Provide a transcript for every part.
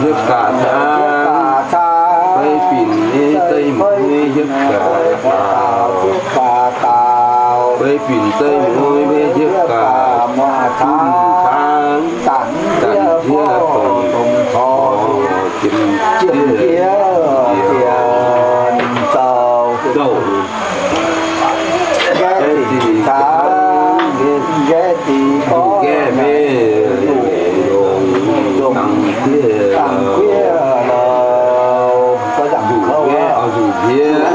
Hietv gaax aqv. Fai binc nyei deic-bung nyei hietv gaax aqv. Deix binc deix mueiz mbuo hietv gaax, zunv cangv, dangc jiex dongh, jiem jiex, zouc, gaeqv ziqc cangv, gaeqv ziqc, gaeqv mei, dangc jiex, dangc jiex, zuqc gaeqv, zuqc jiex, zuqc gaeqv,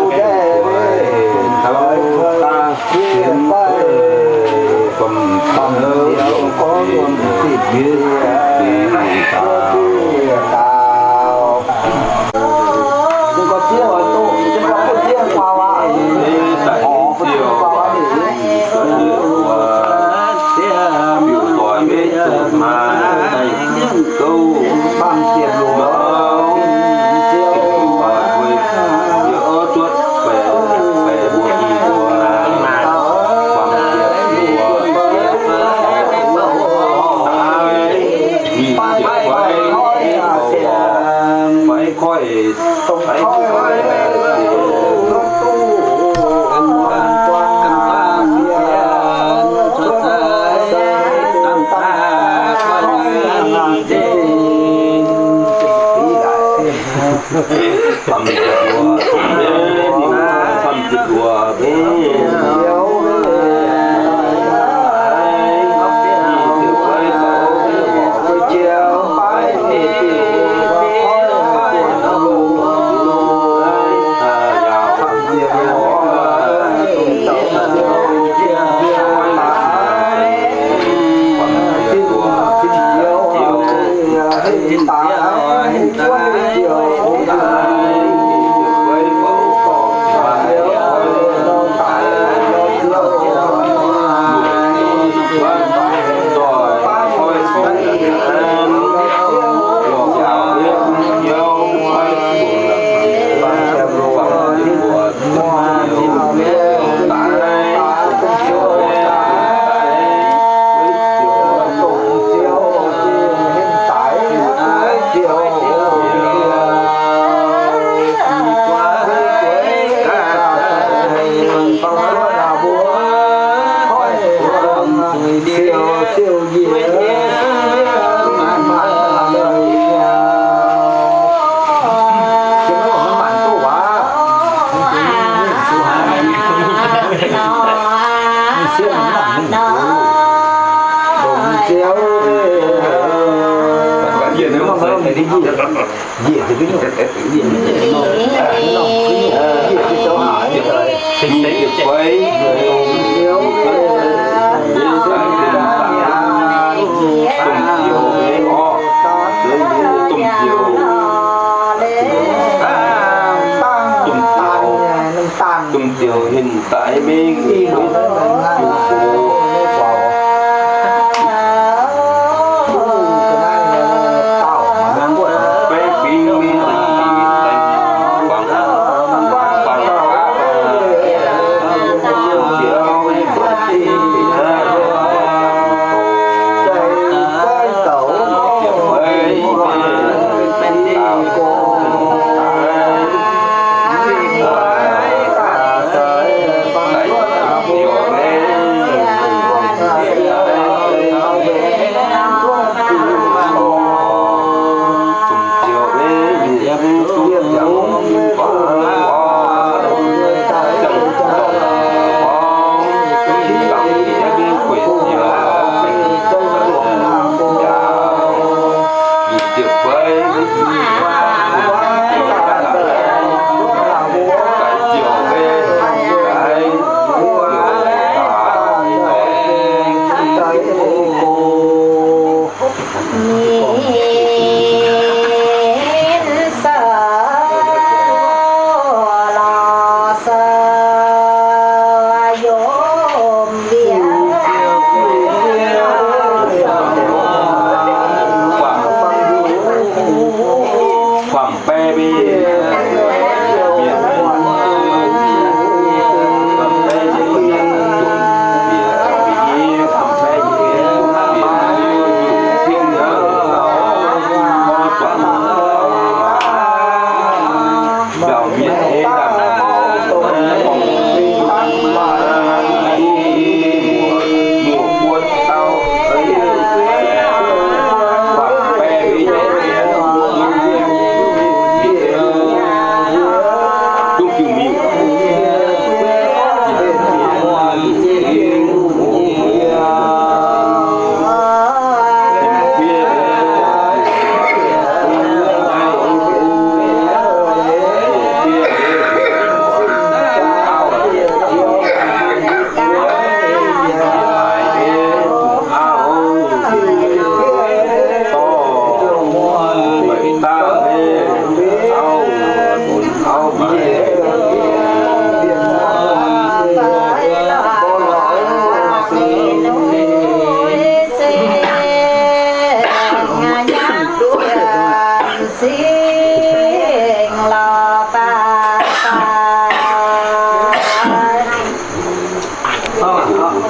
zuqc gaeqv,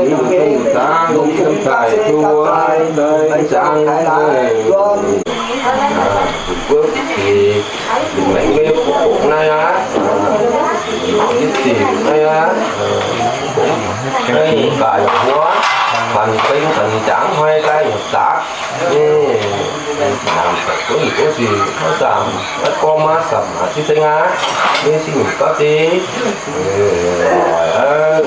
mingh duqv zaangc, mingh duqv daaih duqv wuov, zaangc, mbuo bieqc maengx maiv hoqc naaiv aqv, yietv zic naaiv aqv, naaiv gaax mbuo, kuanx beng kuanx jangx hnoi daaih nyungc zaqc, naaiv, naamh daaih gunv duqv sic, maiv zaamc, maiv gorngv maiv zaamc, zinh seng aqv, nyei zinh gauv deix, oix,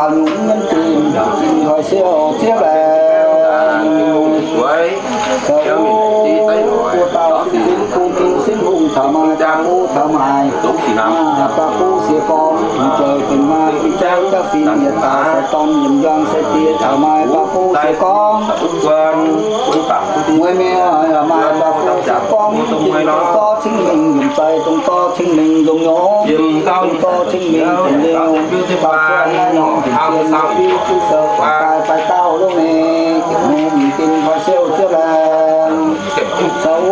gauh nyungc nyei zinh, zinh koi siou ziev laengz. Zoux buo dauh sin-sin bun sin hungh caux maaih ba'buv caux maaih, ba'buv sieqv gorngv, jiex dingc maaih jauv fin yietc dauh se dorn yiemc njuang se die caux maaih ba'buv sieqv gorngv. Mueiz mienh maaih ba'buv sieqv gorngv, dongh zorqv cingv mingh yiemc zeih, dongh zorqv cingv mingh nzong nyorx, dongh zorqv cingv mingh yiemc liouh, ba'buv naaiv norm dingc jien biuv jienv sou guangc daaih fai dauh longx nyei, jiex mingh ginh koi siou ziev laengz. Zoux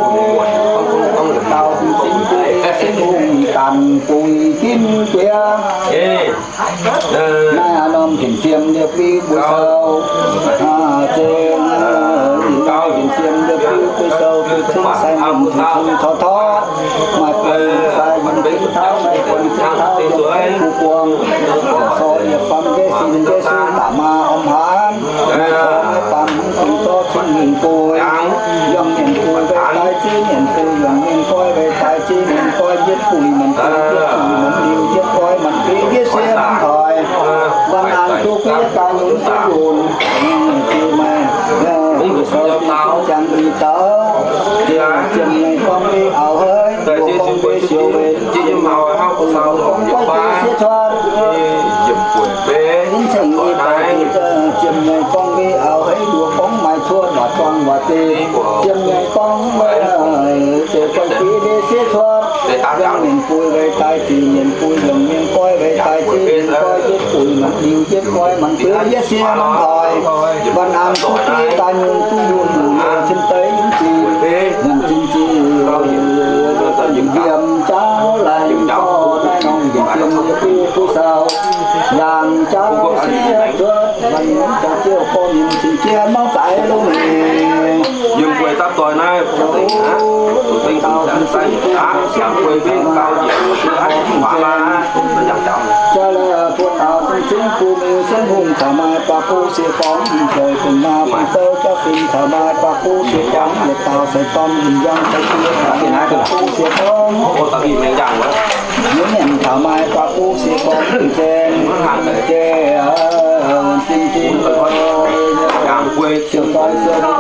dauh sin-sin bun sin hungh danc buix ginv guiex. Naaiv norm dingc jien liouh biuv mbuo sou, zengc dauh Yiem siem yiem biuv duqv sou duqv cingv sai mienh tengx tengx taux taux, maaih buonc sai yiem cingv taux, maaih buonc cingv taux yiem buv buang, sorc yietc famv nqeiv sin nqeiv suv daaih maa orn hnaangx, maaih corc maaih baamz hmz dingc zorqv cingv mingh buix, yangh mienh buix wei daaih ziex mienh buix, yangh mienh goiv wei daaih ziex mienh goiv, yietv buix maanc buix, yietv buix maanc liuz, yietv goiv maanc biei, yietv siev maanc hoic, ban an duqv bieiv daaih nyungc duqv lunc. Mv baac sou dingc jangx ih dauh, ziepc nyeic gorngv mbuo auv hei, mbuo gorngv mbuo siou wei, ziepc nyeic gorngv mbuo auv hei, mbuo gorngv mbuo sieqv cuotv. Ginv ceng ih dauh, ziepc nyeic gorngv mbuo auv hei, mbuo gorngv maaih cuotv waac zuangx waac deix, ziepc nyeic gorngv mbuo, ziepc nyeic gorngv mbuo sieqv cuotv. Yangh mienh buix wei daaih ziex mienh buix, yangh mienh goiv wei daaih ziex mienh goiv, yietv buix maanc liuz, yietv goiv maanc biei, yietv siev maanc hoic. Ban an duqv bieiv daaih nyungc duqv lunc, cien deix yungz ziqc, yangh cien ziqc, yiem jauv laengz zorqv naaiv norm yiem siem yiem biuv duqv sou, yangh jauv siev cuotv, ban an daaih ziouc gorngv yiem cien jiex mauv zaaix lungh mingh. Yiem guei daav doix naaiv, dengh aqv, yangh guei mbenc gauh njiec, aqv, yangh jauv. Jaa laaix buo dauh zinh zingv bun mingh sienx hungh caux maaih baac gu sieqv gorngv, mingh zoux dongh maa bun zouv jauv fingx caux maaih baac gu sieqv gorngv, yietc dauh sai dorn yinh yangh sai gu caux maaih baac gu sieqv gorngv. Nyei mienh caux maaih baac gu sieqv gorngv, zinh zengx, zinh zengx, zinh zengx, siou zoi siou zoi,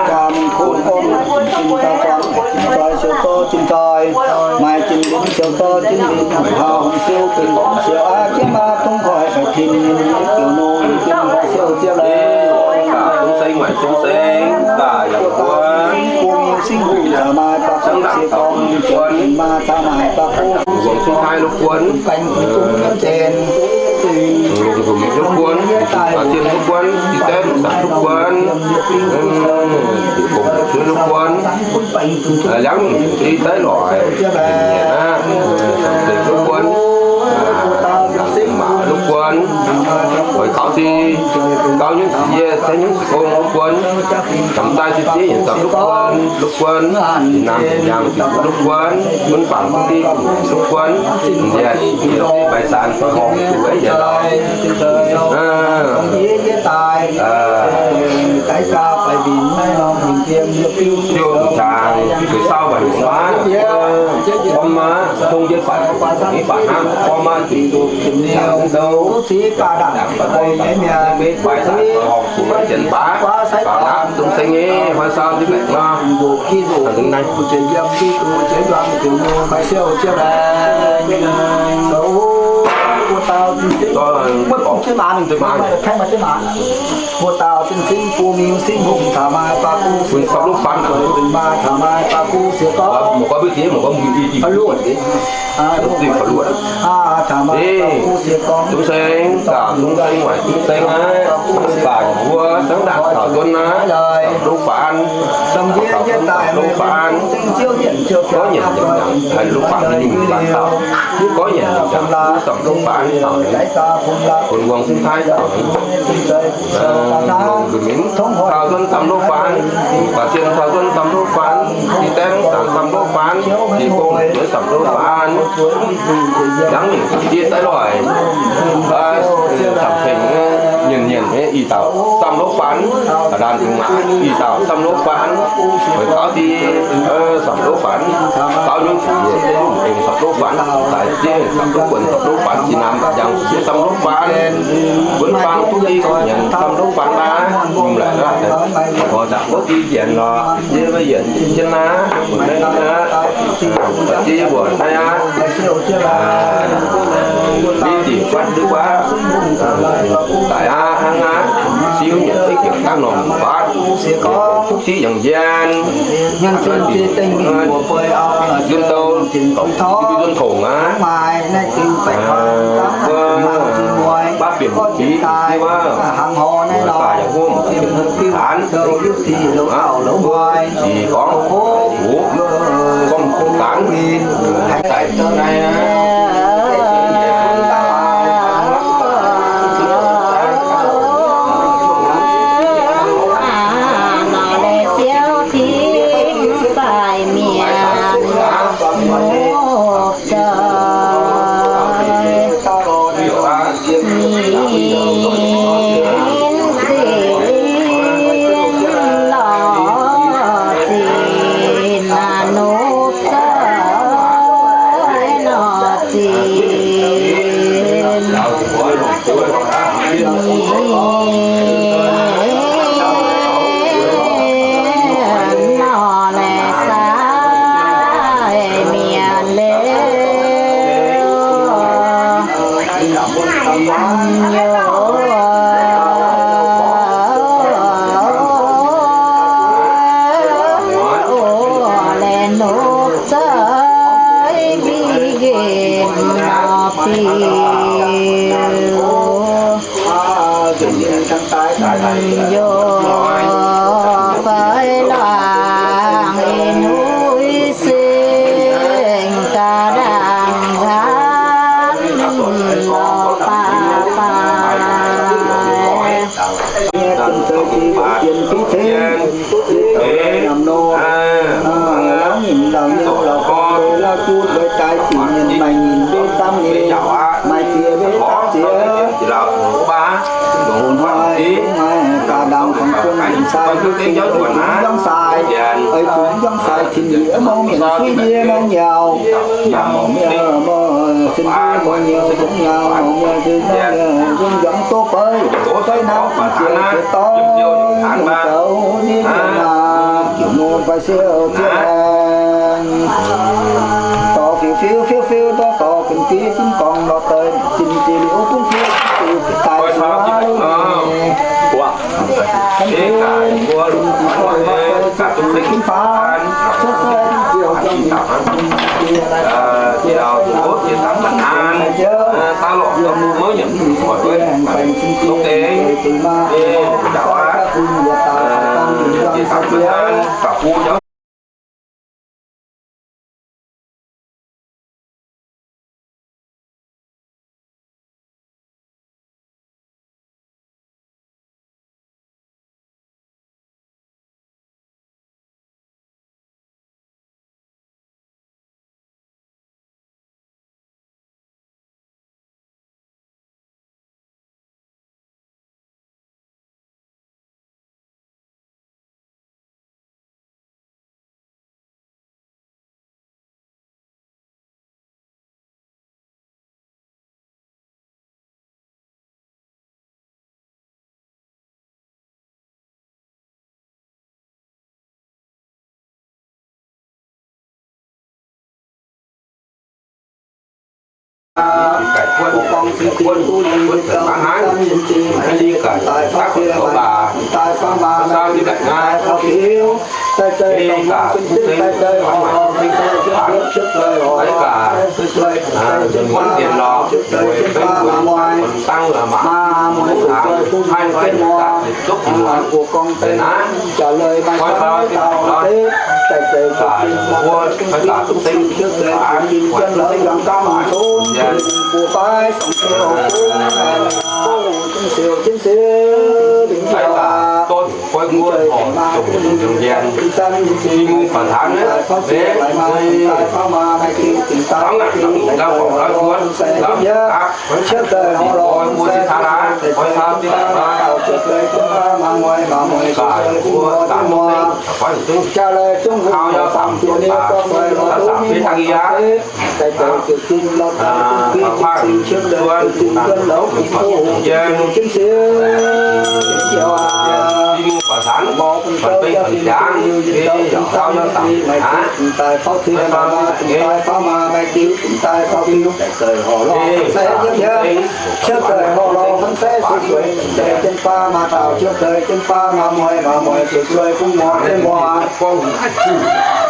jaa mingh kuv gorngv, zinh zoi gorngv, zinh zoi siou zoi zinh zoi, maaih zinh zinh siou zoi zinh zinh, haaix hungh siou benx gorngv siou aqv, jienv maa dungv hoic faix tin, ziouc nongh zinh hoic siou ziouc lorqc. Zungv seng maaih zungv seng, daaih yangh buo, singv hungh caux maaih baac gu sieqv gorngv, maa caux maaih baac gu, wuonx zungv haih lov buonv, baengx zungv nzengc, lov buonv, daaih zien lov buonv, deix daaih lov buonv, suiv lov buonv, liangv mingh deix daaih lorqc, lov buonv, maah lov buonv, oix gaux se gaux nyungc sic yie, tengx nyungc sic gong lov buonv, camv daaih se diev yietc zanc lov buonv, lov buonv, naamh yietc nyaangc lov buonv, mv baac mv diuh lov buonv, nziaauc maaih zanc horngc zuqc yietc lorqc. Siou zaangc, gueix sau mbac hnyungc aqv. Gormx aqv, tong jienv baac, baac hnangv, gormx aqv, dingc duqv, dingc duqv, dingc duqv, daaih gorngv daaih gorngv horngc zuqc jienv baac, baac hnangv, dongh seng nyei, huaav saau jienv baeqc nor, dongh naaiv. Bun sapv lov buonv, bun sapv lov buonv, mv gorngv mbuo diex, mv gorngv mbuo i dingc, dingc ba'luoqc. Dongh seng, daaih dongh seng waaic dongh seng aqv, daaih mbuo sengx ndaangc taux nzuonx naaiv, sapv lov buonv, sapv lov buonv, gorngv nyanc nyanc nyanc, lov buonv nyungc-nyungc dauh, gorngv nyanc nyanc nyanc, sapv lov buonv dauh, bun wuonx cingv taaih dauh. Longc nzunc mingh taux nzuonx dam lov buonv, baac sien taux nzuonx dam lov buonv, dih daeng zanc dam lov buonv, dih gong nzuonx dam lov buonv, yangh mingh dih daaih loic, camv-tengx nyienc nyienc nyei ih dauh dam lov buonv, ndaanh mingh mangc ih dauh dam lov buonv, oix gaux dih dam lov buonv, gaux nyungc sic yie dongh dam lov buonv, daaih ziex dam lov buonv, dam lov buonv, zinh naamh yangh ziex dam lov buonv, mbuo bangc duqv dih nyanc dam lov buonv naaiv, mv laaix naaiv, oix nzangc duqv dih nyanc lorqc, yie mbuo yienc jienv naaiv, naaiv, yie mbuo naaiv aqv. Mv dingc fatv ndutv aqv, daic aqv, hnangv aqv, siu nyanc deix jiex dangh norm fatv, duqv siqv yangh njien, nzuonx douh, nzuonx kongx aqv. Baav bieqc mbu'ziex, daaih yaac wuov, taanx, ih gorngv, oc, gorngv taanx, daaih daaih aqv. Laengz nopv za'eix mbiv nqemh biux. Njoux fai laangh ih hnoi seng ga'ndaangc nzaanx lorz baac baac. Laauv nyim laauv nyei, laauv gorngv, laauv juv, mbuo daaih jiex mienh maaih nyinh mbuo dapv nyei, maaih ziex mbuo dapv ziex. Loz-hnoi mbuo maaih ga'ndaangc fangx bun mienh sai, mbuo zungv njang sai, oix zungv njang sai, tin yie mong mienh suiv ndie naaiv nyaux. Mangc mienh, mienh sin mbuo mbuo nyei zungv nyaux, mangc mienh zungv njang doz beiv, doz beiv naaiv jiex jiex dorv, zoux ziex mienh naaic, jiex nor bai siou ziex laengz, dorh fiuv fiuv fiuv fiuv dorh dorh benx diev zunv gorngv lorh deix zinh ziex liuz bungv fiuv ziex liuz daaih suav.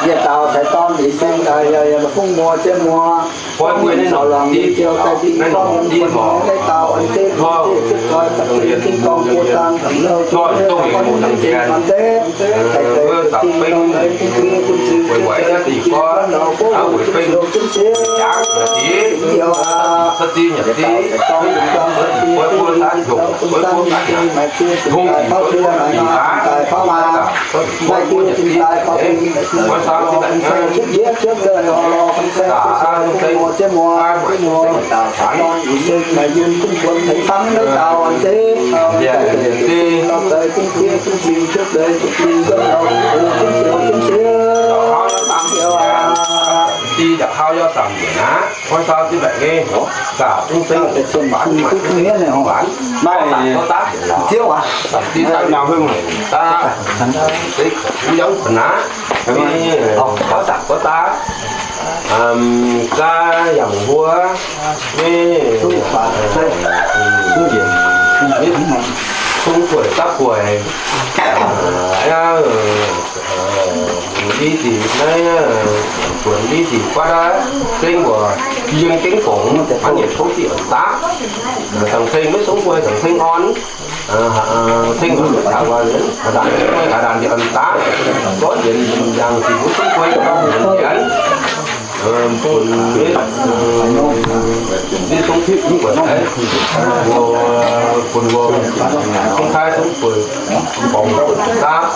Yietc dauh ceix dorn liuz seng daaih yaac fungx muoz jienv muoz. Fungx muoz ninh ziouc daaih dingh gorngv mbuo naaiv dauh an zeiv, an zeiv zoi, an zeiv dingh gorngv mbuo zaangc dangc louh, dongh ninh mbuo nzengc an zeiv, daaih zeiz dingh gorngv deix bun zingh, weic weic naaiv dingh gorngv, weic beiv jangx nyanc ziex, nyanc ziex, yietc dauh ceix dorn dingh gorngv mbuo buo buo taaix hnyouv, buo buo taaix hnyouv, hungh dingc buo buo dingc daaih, daaih fauv maaih, maaih diuh dingc daaih fauv dingc, oix caux daaih Gorqv-daqc, gorqv-daqc, gaa yangh mbuo, zungv bueix dapv bueix, ndiev nzic naaiv, buonc ndiev nzic fatv aqv, zengv mbuo yiem gengh fongc, maiv yietc tov diuc dapv, zangc ceng maiv zungv bueix, zangc ceng orn. Ceng haaix ndaangc, haaix ndaangc diuc dapv, gorngv yienx yangh ziqc mbuo zungv bueix, yienx, bun, ndiev zungv bueix, bun mbuo, zungv kaaix zungv bueix, fongc dapv,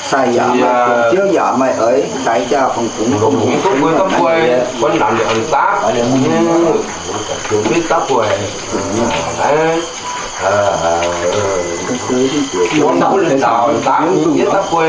sai yaac maaih, ziouv yaac maaih eix, daix jaa fongc kungx, zungv bueix dapv bueix, buonc naanc dapv, dapv bueix, Mienh daaih lorz daaih zien ndiev nor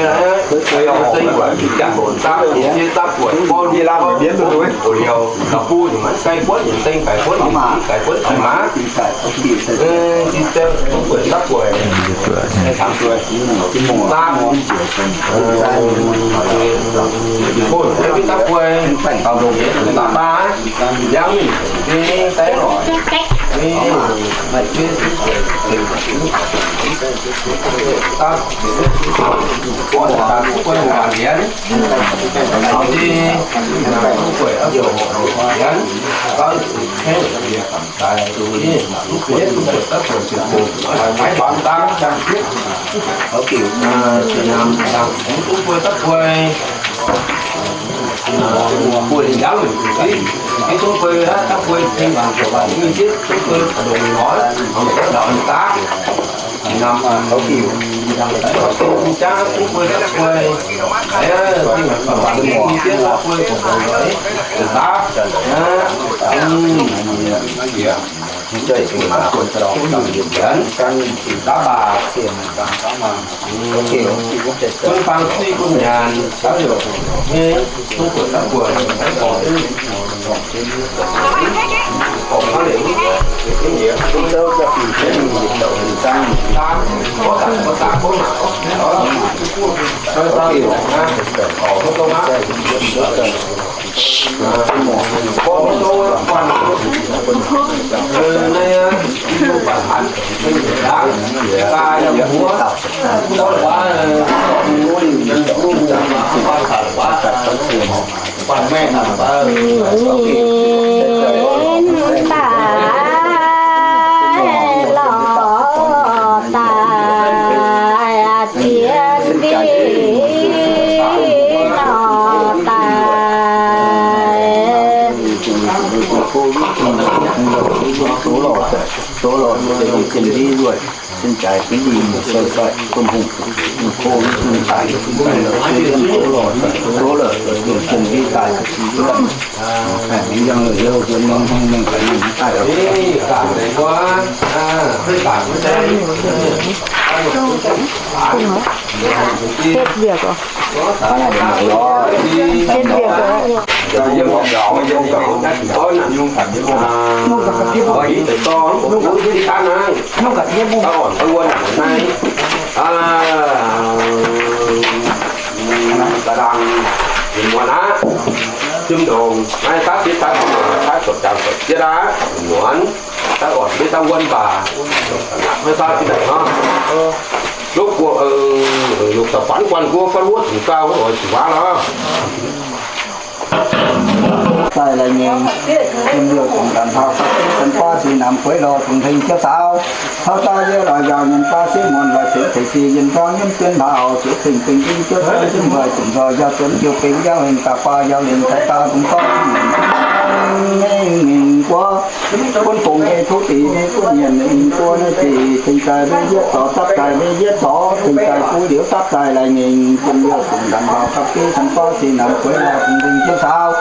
daaih. Sin jaaix ginv lingh soi soi bun hungh, covid daaih, soi lorh, soi lorh, dongh zinh daaih, yangh lorh hnyouv nzuonx norm hmong mengh daaih, daaih lorh. Hết việc rồi. Hết việc rồi. Jiem ndongc naaiv daav sieqv daav muonc daav zuotc jangx zuotc jietv aqv, muonc daav orn maiv daav wuonv baac, maiv daav jiex daaih hnangv. Lov guoqv, longc da'faanv guanh guoqv faanv wuov zuqc gauh oix zuqc waav lorh. Daaih lai nyei, jiem liouh dongc ndanc hlauv, san baav sui namx gueix lorh dongh hlengh jiepv saaux. Hlauv daav yie lorz njaaux nyienx baav sieqv muonc lorz ceix ceix fih yienh gorngv nyiemv jienv hlauv-oux zuqc cing-cing jienv juov cuotv jienv mbuo zuqc nzoih nziaaux zuonx jiu bing yauv hlengh daaih baav yauv hlengh daaih daaih dongh gorngv cing-cing nyei mingh guoqv. Gunv fongc nyei tov deix nyei gunv nyienc nyei mingh guoqv naaiv deix cingx daaih mbuo yietv zorc dapv daaih mbuo yietv zorc cingx daaih buo liuz dapv daaih lai nyei jiem liouh dongc ndanc hlauv gapv bieiv san baav sui namx gueix lorh dongh hlengh jiepv saaux.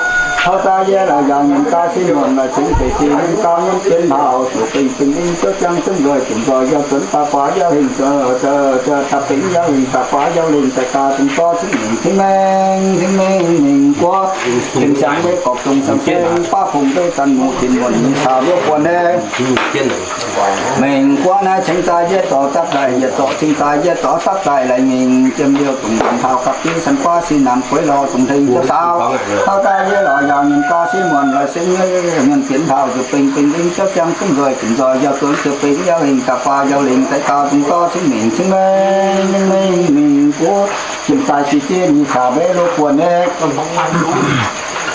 Taux daaih yie lorz yaauc nyiemc ga'sie muonc lorz cingx deix sin gauh nyiemv jienv hlauv, zuqc bingx bingx lingh ziouv ziangh zunv nzueic, zuqc nzoih yauh zuonx daaih buatc yauh hingh, zuqc daaih bingx yauh hingh daaih buatc yauh lingh daaih gauh dungx zorqv cingv mingh cingv mengh cingv mengh mingh guoqv, cingx siangx mbuo gorqv dongh siang-seng baav fungx beiv zanc muc tin muonc nyei caux luoqv buonc naaiv. Mengh guoqv naaiv cingx zaaih yie zorc zapv daaih, yietc zorc cingx zaaih yie zorc zapv daaih laih mingh jiem liouh dongh ndanc hlauv gapv div san guaav sin namx gueix lorh dongh hlengx jiepv saaux. Taux daaih yie lorz yaauc nyiemc ga'sie muonc lorz cingx mienh bienx hlauv zuqc bingx bingx lingh ziouv ziangh zunv nzueic, zuqc nzoih yauh zuonx zuqc bingx yauh hingh daaih buatc yauh lingh daaih gauh dungx zorqv cingv mingh cingv mengh cingv mengh mingh guoqv, cingx zaaih si ziev nyei caux mbuo luoqv buonc naaiv.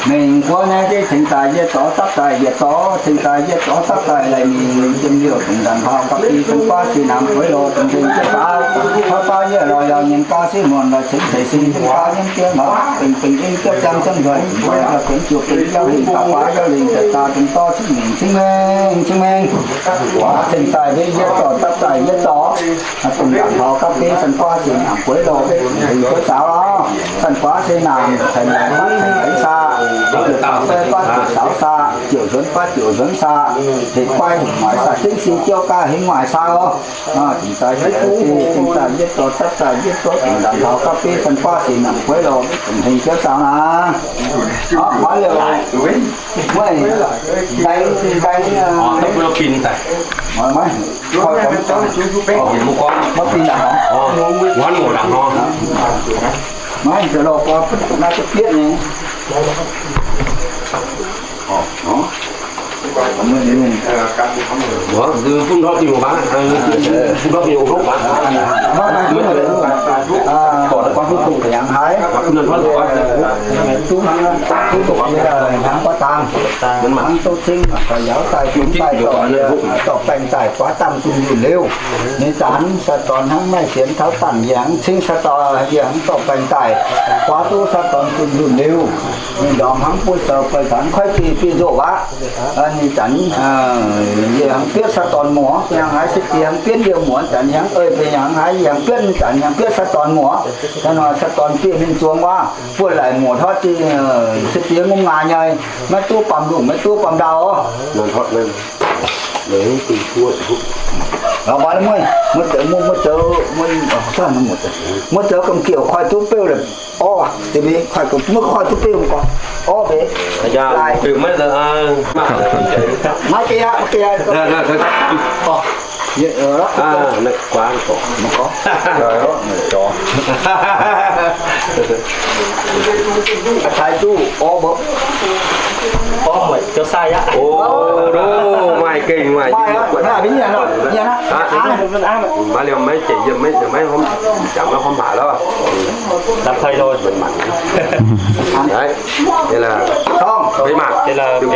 Mengh guoqv naaiv cingx zaaih yie zorc zapv daaih, yietc zorc cingx zaaih yie zorc zapv daaih laih mingh jiem liouh dongh ndanc hlauv gapv div san guaav sin namx gueix lorh dongh hlengx jiepv saaux. Taux daaih yie lorz yaauc nyiemc ga'sie muonc lorz cingx deix sin gauh nyiemv jienv hlauv, bingx bingx lingh ziouv ziangh zunv nzueic, nzoih yauh zuonx zuqc bingx yauh hingh daaih buatc yauh lingh daaih gauh dungx zorqv cingv mingh cingv mengh cingv mengh. Cingx zaaih mbuo yie zorc zapv daaih yie zorc, dongh ndanc hlauv gapv div san guaav sin namx gueix lorh dongh hlengx jiepv saaux lorh. San guaav sin namx, ceix maengx baav ceix maengx saah, ziouc faaux se baav ziouc faaux saah, ziouc nzuonx baav ziouc nzuonx saah, hec guai hec mueiz saah, zingv si jiou gaax hec mueiz saah oc. Cingx zaaih, cingx zaaih yie zorc zapv daaih yie zorc dongh ndanc hlauv gapv div san guaav sin namx gueix lorh dongh hlengx jiepv saaux naaic. Maiv liouh, maiv baeng, baeng, maiv, maiv, maiv bin dangh nor. Maiv, zoux lorh gorx, naaiv duqv bietv nyei. Bun hnoi diuh baac, bun hnoi diuh hnopv baac. Yangh haaix, duqv, duqv hnangv guaav dangh, hnangv duqv cingv, yaac daaih cingv daaih dorh, dorh baengh daaih guaav dangh dunh yunh liuz. Nyei zanc sai-dorn hnangv maaih sienx taux dangh yie hnangv cingv sai-dorn, yie hnangv dorh baengh daaih guaav duqv sai-dorn dunh yunh liuz. Ninh ndorm hnangv buo zoux fai zanc koiv biei biei nzoqc aqv. Ninh zanc yie hnangv bietv sai-dorn muoc, yangh haaix se diex hnangv bietv yie muoc, zanc yie hnangv ei beiv yangh haaix, yie hnangv bietv, zanc yie hnangv bietv sai-dorn muoc. Hnangv nor sai-dorn bieqc mingh zuangx waac, buo laic muoc hnoi zinh se diex ngongh ngaax nyei, maiv duqv baamh lungh, maiv duqv baamh ndau. Muoz zoux, muoz zoux gamh nqioux koi duqv beuv lorqc. Orv, deix mbuo koi, muoz koi duqv beuv gorngv orv mbuo. Laaix, maiv ga'naaiv, maiv ga'naaiv. Taaix duqv orv mbuo, orv mbuo, zoux sai aqv. Maaih gengh maaih, maaih liemh maiv jiex yiem, maiv, maiv hormh, jangx maiv hormh haac lorqc. Mangc, mangc, beiv mangc, beiv mangc.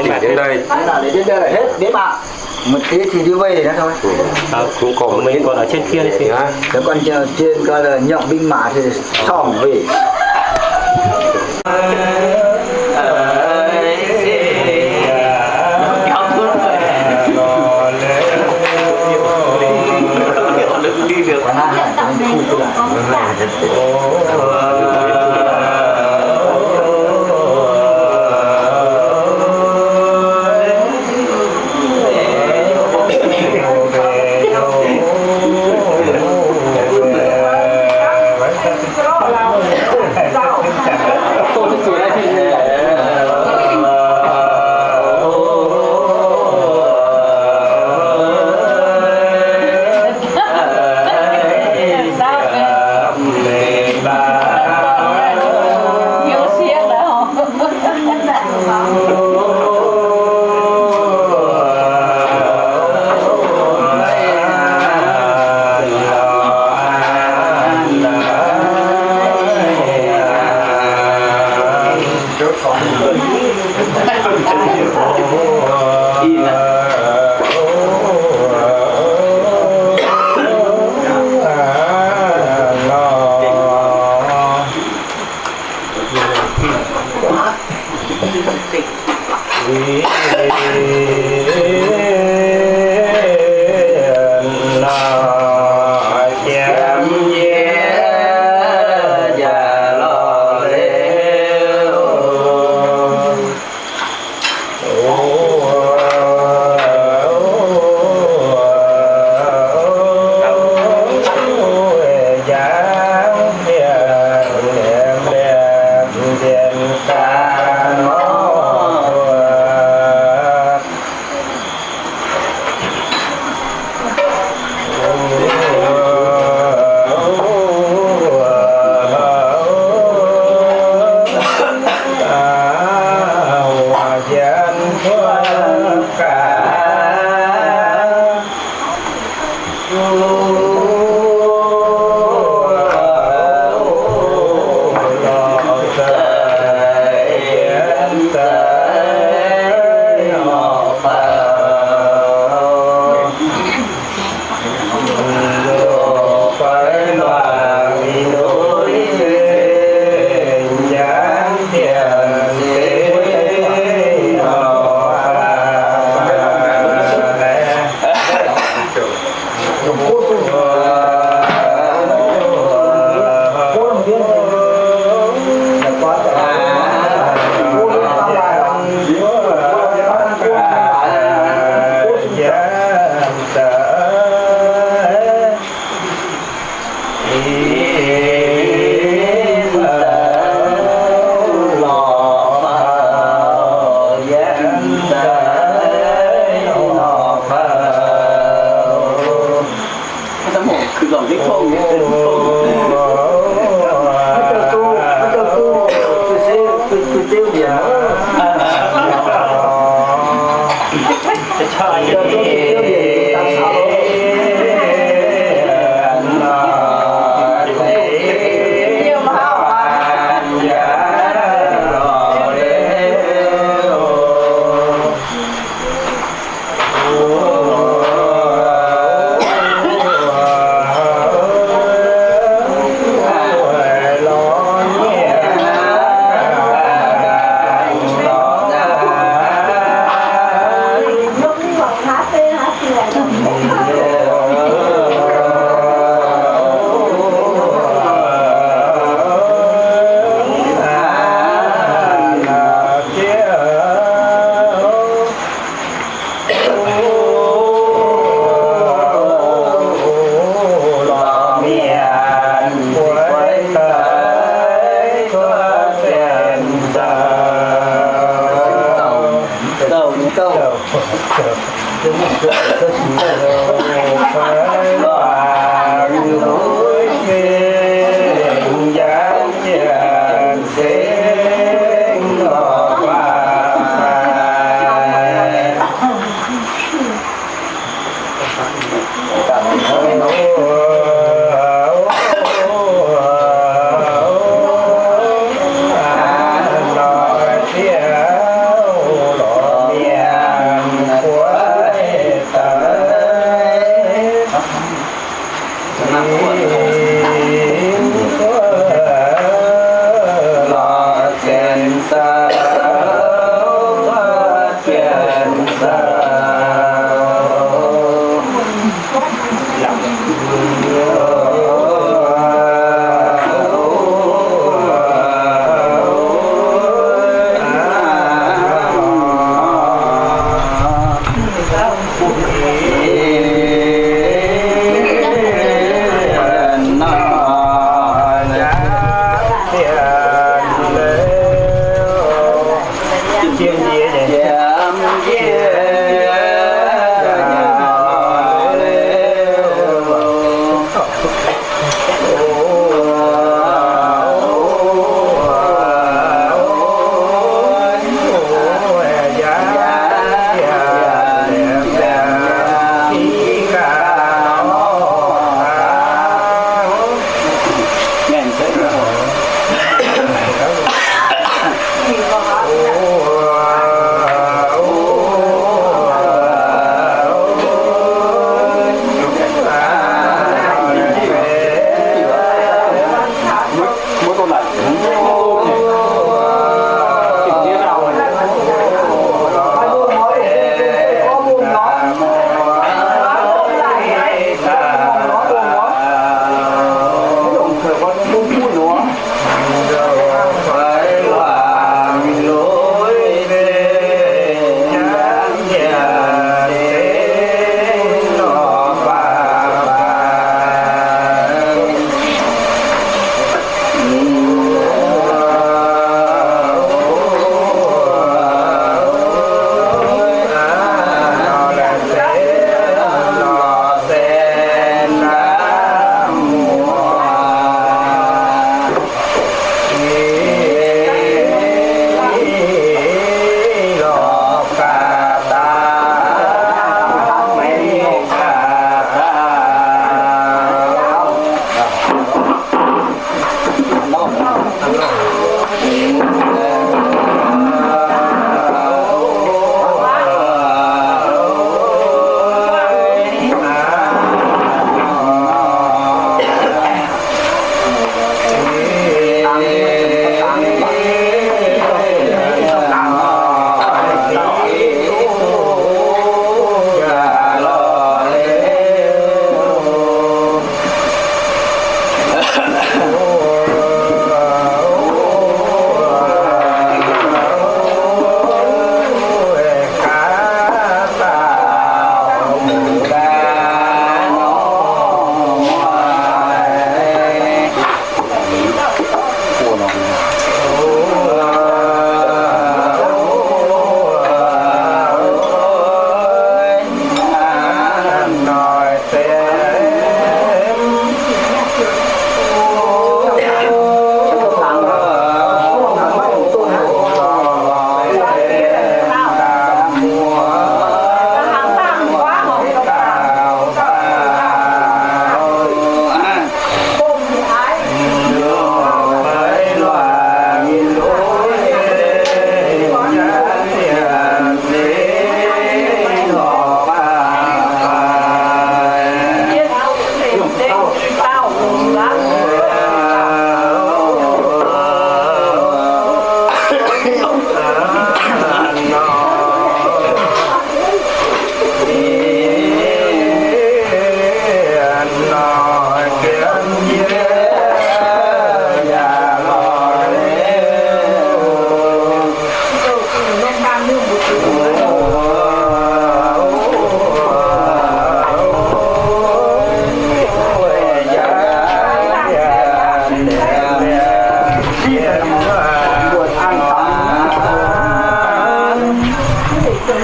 Các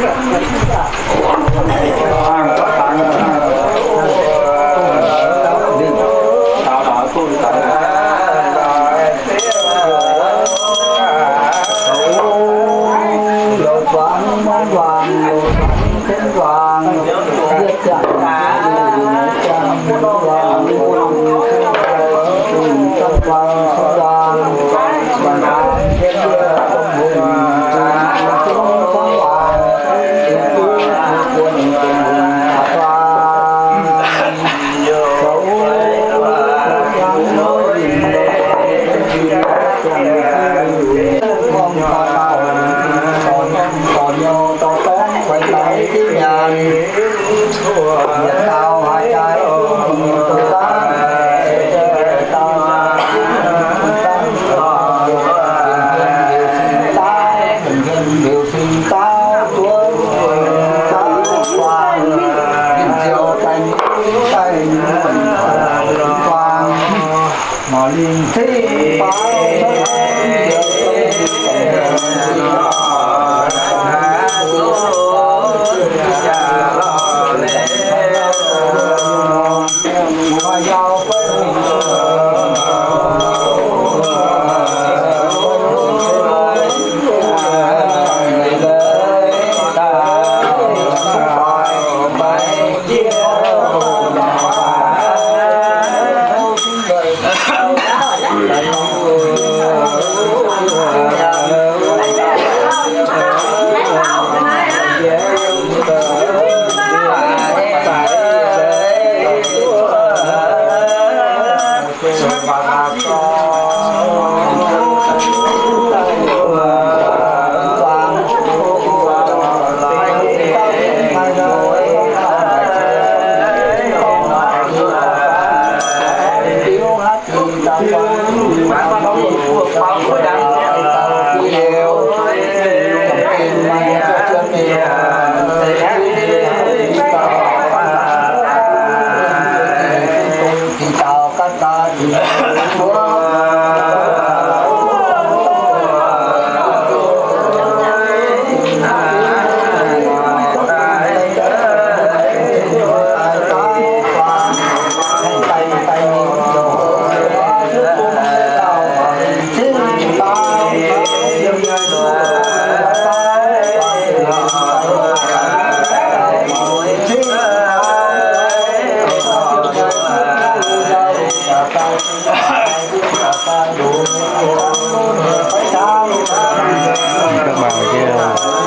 bạn kia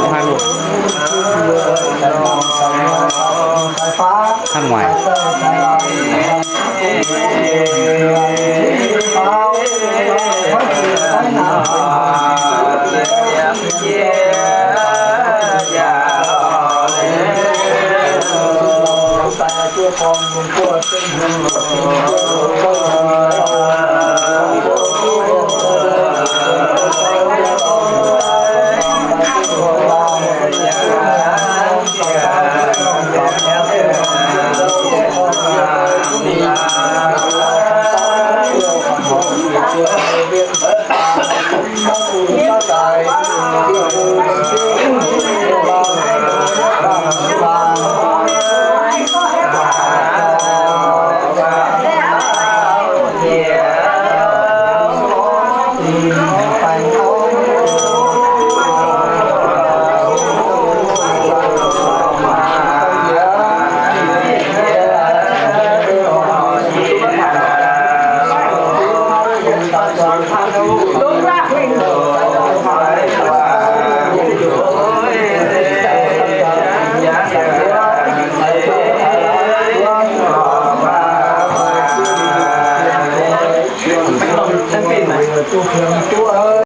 cũng hai luật. Tha ngoài.